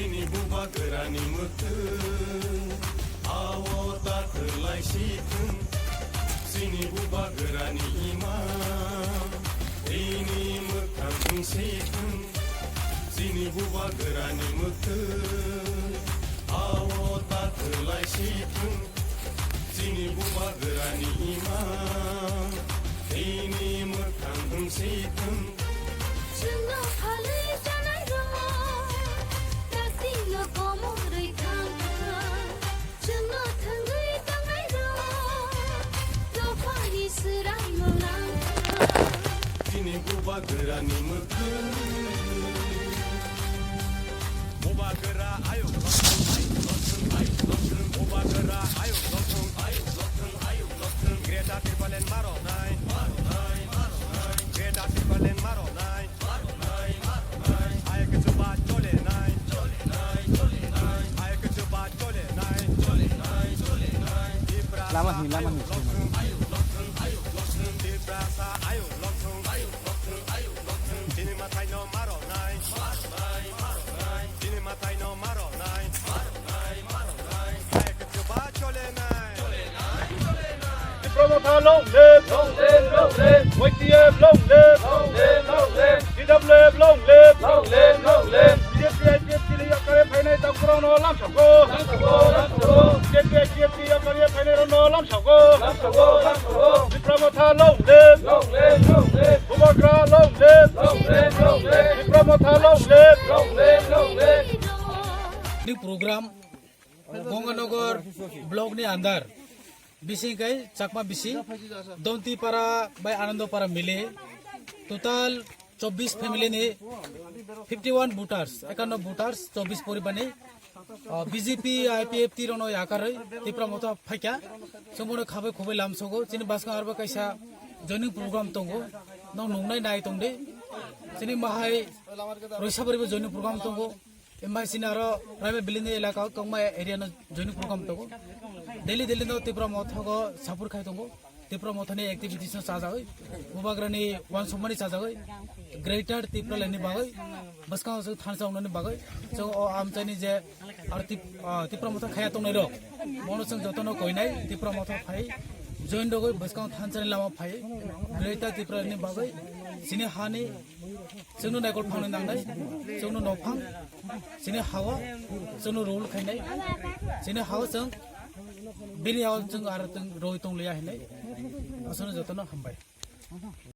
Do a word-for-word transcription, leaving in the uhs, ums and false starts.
Chini bubagrani mwktwng, ao ta kwlai si thwng. Chini bubagrani ima, rini mwkhang wng si thwng. Chini bubagrani mwktwng, ao ta kwlai si thwng. Chini bubagrani ima, rini mwkhang wng si thwng. Chwngno phalwi chanairok, daktino komorwi thangkha. Chwngno thwngwi tongnairok, dophani swraino langkha. Chini bubagrani mwkhwng. Bubagra ayuk lothwng, ayuk lothwng, ayuk lothwng. Bubagra ayuk lothwng, ayuk lothwng, ayuk lothwng. Greater Tipraland maro nai, maro nai, maro nai. Greater Tipraland maro nai, maro nai, maro nai. Ayuk chuba chole nai, chole nai, chole nai. Ayuk chuba chole nai, chole nai, chole nai. Tipra lama hi, lama hi. Ayuk lothwng, ayuk lothwng, ayuk lothwng. Tiprasa ayuk lothwng, ayuk lothwng, ayuk lothwng. Chini mathaino maro nai, maro nai, maro nai. Chini mathaino maro nai, maro nai, maro nai. Ayuk chuba chole nai. Tipra Motha long live! Long live, long live! Y T F long live! Long live, long live! T W F long live! Long live, long live! B J P I P F chini yakari phainai takurano lamsako! Lamsako, lamsako! B J P I P F chini yakari phainai rano lamsako! Lamsako, lamsako! Tipra Motha long live! Long live, long live! Bubagra long live! Long live, long live! Tipra Motha long live! Long live, long live! Ni program Ganganagar block ni under bising kai Chakma bising Dontipara bai Anandopara mile total chobbish family ni fifty one voters, ekanno voters, chobbish poribar ni, ah, B J P, I P F T rokno yakarwi Tipra Motha phaikha. Chwngbono khabai khubai lamsogo. Chini bwskango arbo kaisa joining program tongo. Nok nungnai nai tongdi. Chini mahai Roisabaribo joining program tongo. Embai sini aro private building ni elaka o tongma area no joining program tongo. Daily daily no Tipra Motha go support khai tongo. Tipra Motha ni activities no chajagwi, Bubagra ni uansukmani chajagwi, Greater Tipraland ni bagwi, bwskango chwng thansa wngnani bagwi, chwng o amchaini je aro Tip-, ah, Tipra Motha khaya tongnai rok, bono chwng jotono koinai Tipra Motha phai join rogwi bwskango thansa ni lama phai, Greater Tipraland ni bagwi chini hani Chwngno naikol phangni nangnai, chwngno nophang, chini hawa, chwngno rule khainai, chini hawa chwng, bini hawa chwng aro chwng roi tongliya hinai, aswkno jotono hambai.